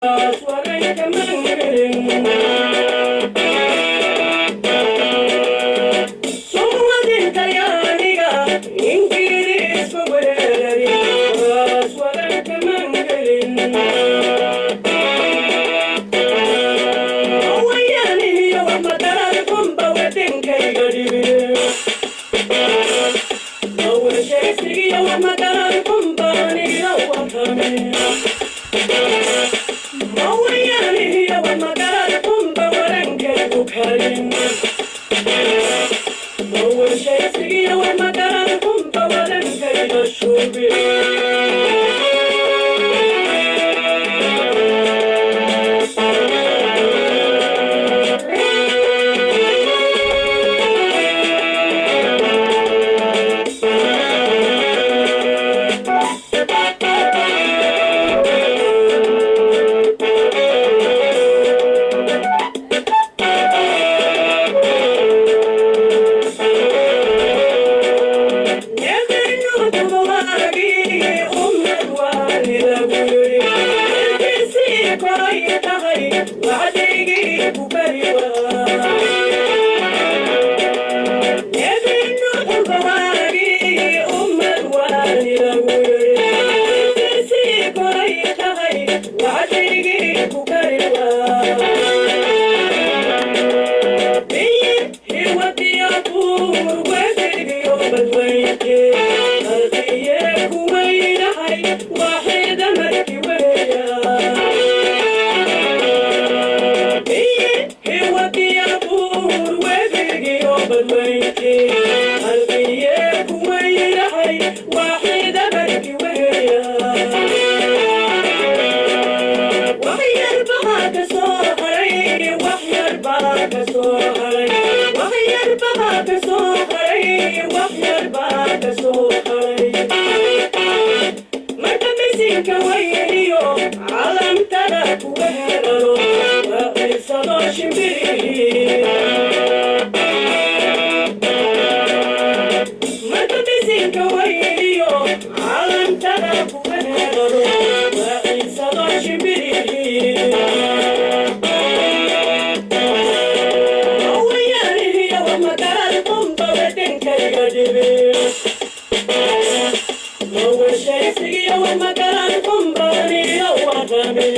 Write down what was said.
Waranka mangelin. Suwadin Talyaaniga, Ingiriisku weerari, waas waranka mangelin. Wayaaniyo madarar kunba wadankayga dhibi. Mawashaysigiyo madarar kunbaaniga warrame. Mawayaaniyo madarar kunba warankaygu karin. Mawashaysigiyo madarar kunba wadankayga shubi. Marka misinka wayniyo calamtada kuga heraro waa ciisado shimbirihi. Marka misinka wayniyo calamtada kuga heraro waa ciisado shimbirihi. Wayaanihiyo madarar qumba wadankayga dhibi. Mawashaysigiyo madarar qumbaaniyo warrame.